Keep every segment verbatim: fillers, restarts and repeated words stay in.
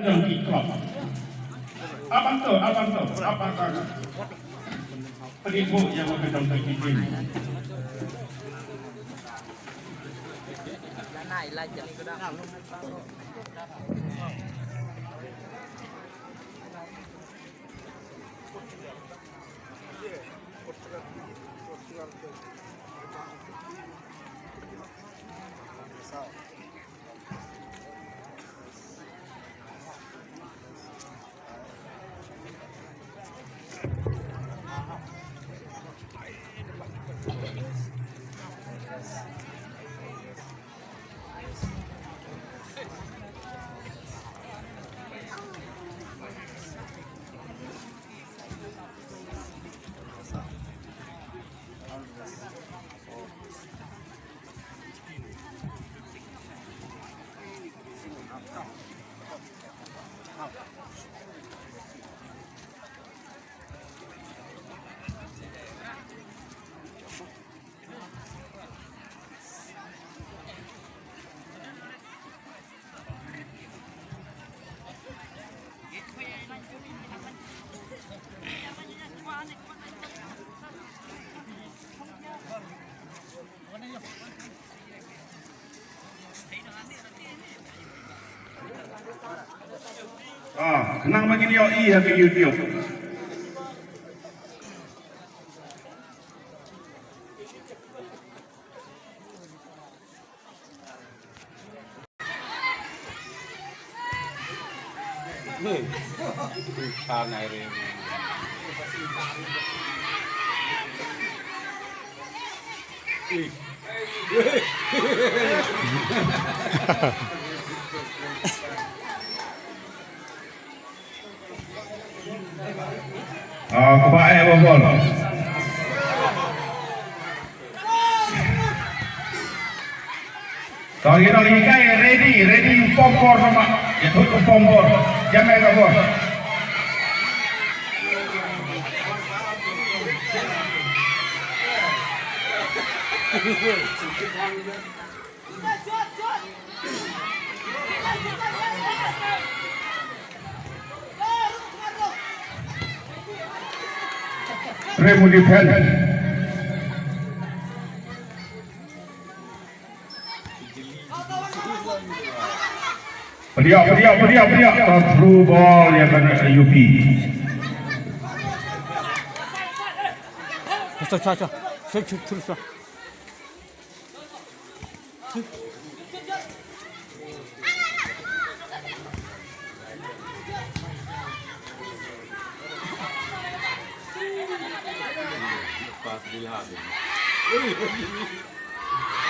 Donkey Kong. Abanto, abanto, abanto. Pynithuh ïa ka Donkey Kong. Ah, khnang ba ngin ïohi ha ka YouTube. Ah, kaba eh ba bol. To, ïa ngi kai ready, ready u pom bor namar. Ïa thut u pom bor. Jam eh ka bor. Rem u defend. Pdiak, pdiak, pdiak, pdiak. Through ball ïa ka U P. Sa, sa, sa. Sa, sa, sa, sa.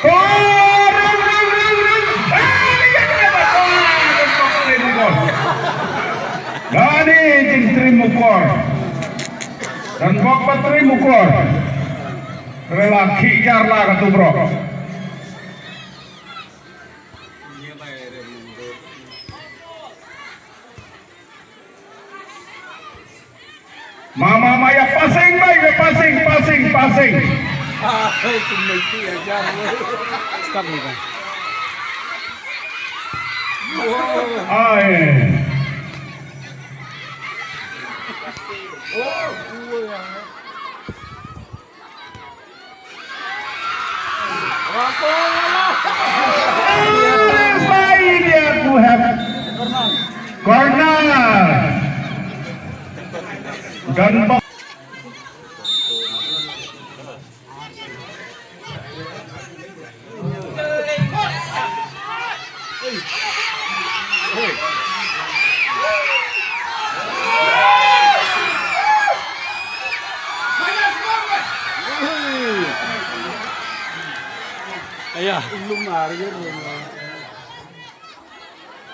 Kor! Kane jingtrim u kor. Donbok ba trim u kor. Rela khih jar la ka tu brok. Ma, ma, ma, ïa passing, bai, ïa passing, passing, passing. Ah, hei, tu mesti ajar. Start ni kan. Ai. Oh, oh, ya. By dia ku have corner. Dan Aya.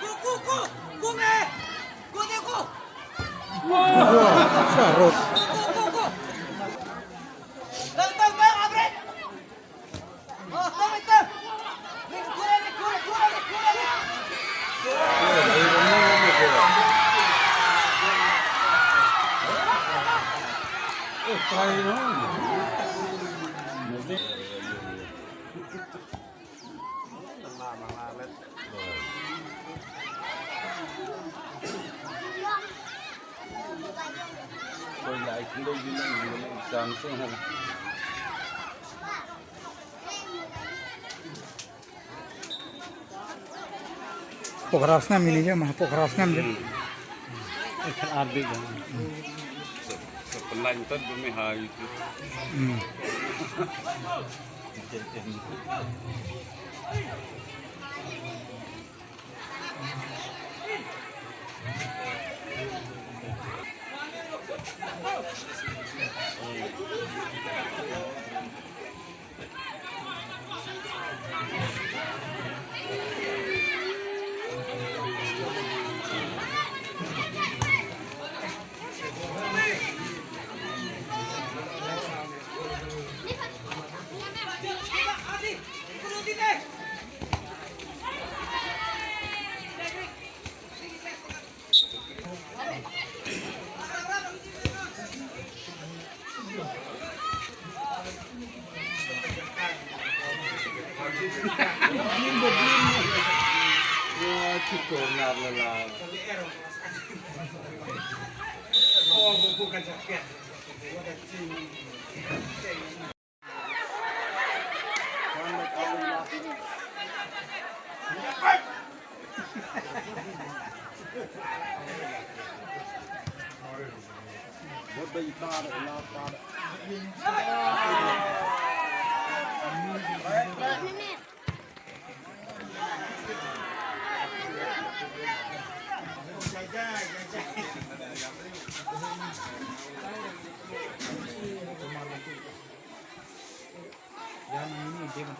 Ku, ku, ku, ku me. Ku, ku, ku. Sarot. Ku, ku, ku. Tang, tang, tang, abrik. Pokhara snam ini je mah, pokhara snam je. Hmm. Ikan ardi je. Sepelan tad bumi hari itu. Hmm.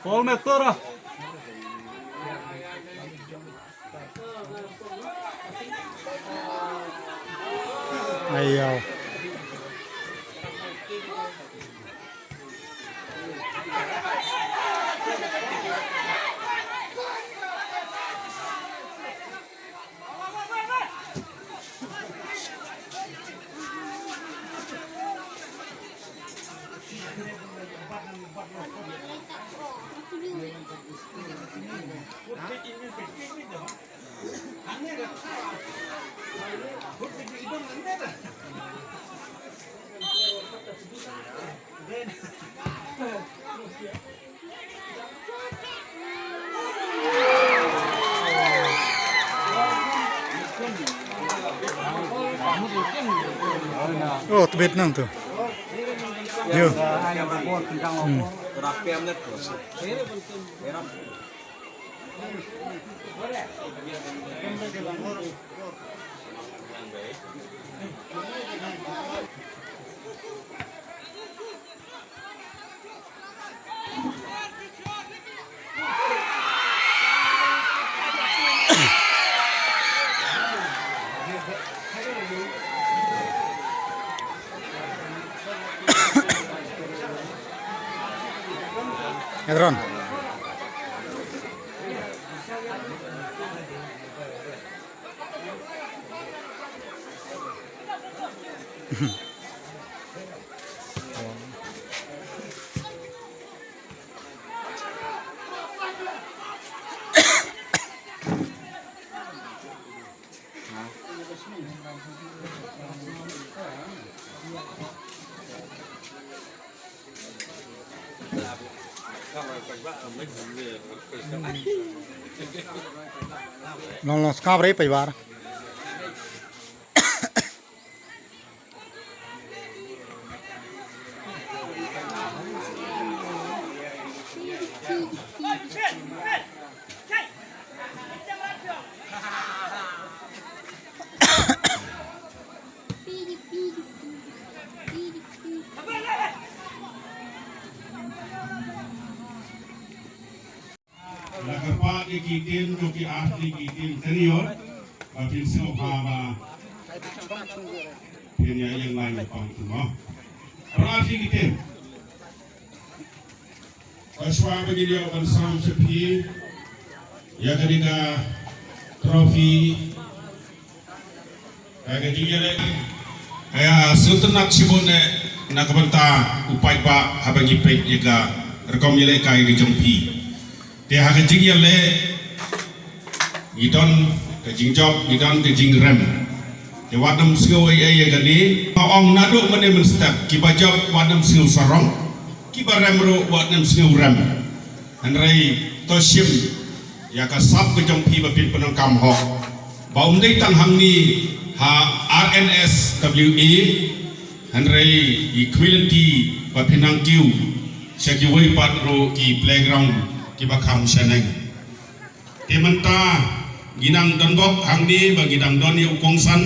Foul meter ah. Ayo. Oh, tebit nang tu. Yo. Hmm. Edron. Long long skap re paibar. La kyrpad ïa ki team, jong ki artylli ki team senior, ba phin sngewbha ba phin ïa ïeng line pang tu mo. Para artylli ki team. Ba shuwa ba ngin ïoh ban sam sha phi ïa kane ka trophy. Ka ka jingïaleh. Ka ïa sngewtynnat shibun eh na ka bynta u paidbah haba ngi peit ïa ka rukom ïalehkai ka jong phi. Te ha ka jingïaleh ngi don ka jingjop, ngi don ka jingrem. Te wat nym sngew ei ei ïa kane. Nga ong naduh mynne mynstep, kiba jop wat nym sngew sarong, kiba rem ruh wat nym sngew rem. Hynrei to shim ïa ka sap ka jong phi ba phin pyndonkam hok, ba ym dei tang hangne ha R N S W A, hynrei i khmih lynti ba phin nang kiew sha kiwei pat ruh ki playground kiba kham shaneng. Te mynta ngi nang don bok hangne ba ngi dang don ïa u kongsan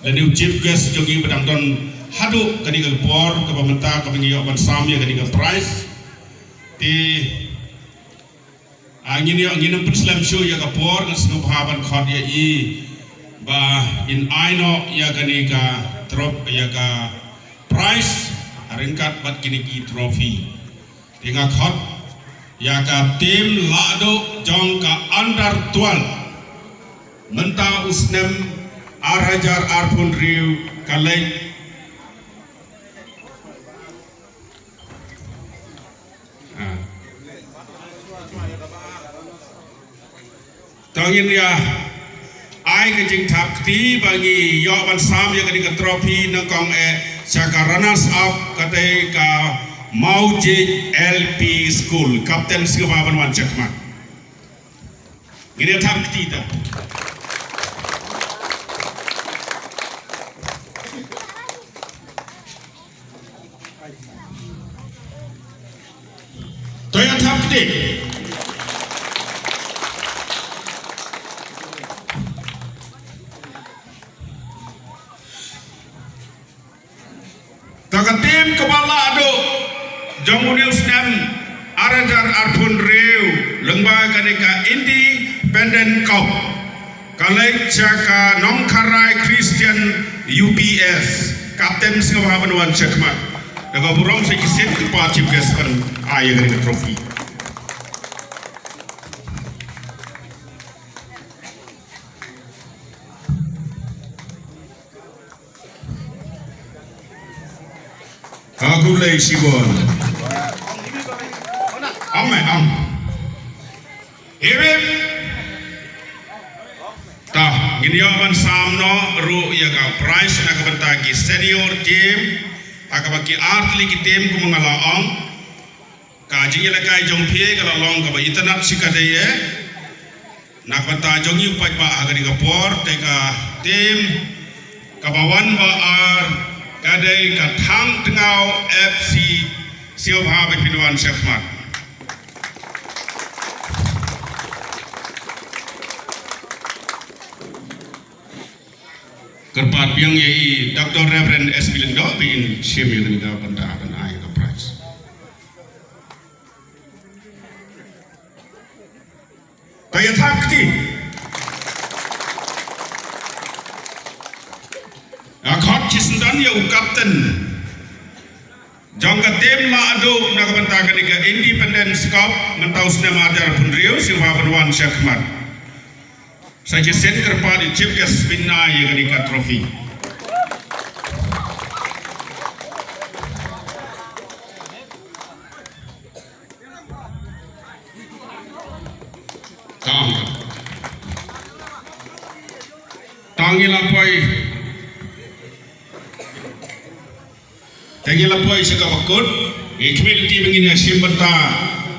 lane u chief guest jong ngi ba dang don haduh kane ka por kaba mynta kaba ngi ïoh ban sam ïa kane ka prize. Te, ah, ngin ïoh, ngin ym pynslem shuh ïa ka por, nga sngewbha ban khot ïa i ba in ai noh ïa kane ka trop, ïa ka prize ha ryngkat bad kine ki trophy. Te nga khot ïa ka team lahduh jong ka under twelve mynta u snem ar hajar arphew hynriew, ka leit. Ah. To ngin ïa ai ka jingthap kti ba ngi ïoh ban sam ïa kane ka trophy nyngkong eh sha ka runners up, ka dei ka Mawjej L P School. Captain, sngewbha ban wan shakhmat. Ngin ïa thap kti ta. To ïa thap kti. To ka team kaba lahduh jong une u snem ar hajar arphew hynriew lyngba kane ka Independent Cup, ka leit sha ka Nongkharai Christian U P S. Captain, sngewbha ban wan shakhmat. Da ka burom sa shisien kyrpad chief guest ban ai ïa kane ka trophy. Ha, khublei shibun. Am, eh, am. Hip, hip. Ta, ngin ïoh ban sam noh ruh ïa ka prize na ka bynta ki senior team. Ha kaba ki ar tylli ki team kumba nga la ong. Ka jingïalehkai jong phi ka la long kaba itynnad shikatdei eh. Na ka bynta jong ngi u paidbah ha kane ka por, te ka team kaba wan ba ar ka dei ka Thangtngaw F C. Sngewbha ba phin wan shakhmat. Kyrpad biang ïa i Doctor Reverend S B Lyngdoh ba in shim ïa kane ka bynta ban ai ka prize. To ïa thap kti. Nga khot shisyndon ïa u captain jong ka team lahduh na ka bynta kane ka Independence Cup mynta u snem ar hajar arphew hynriew, sngewbha ban wan shakhmat. Sa shisien kyrpad ïa u chief guest ban ai ïa kane ka trophy. Tang. Tang ïa la poi. Te ngi la poi sha kaba kut, ngi khmih lynti ba ngin ïa shim bynta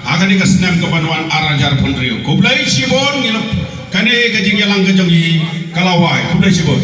ha kane ka snem kaban wan ar hajar arphew hynriew. Khublei shibun, ngi la, kane ka jingïalang ka jong ngi ka la wai. Khublei shibun.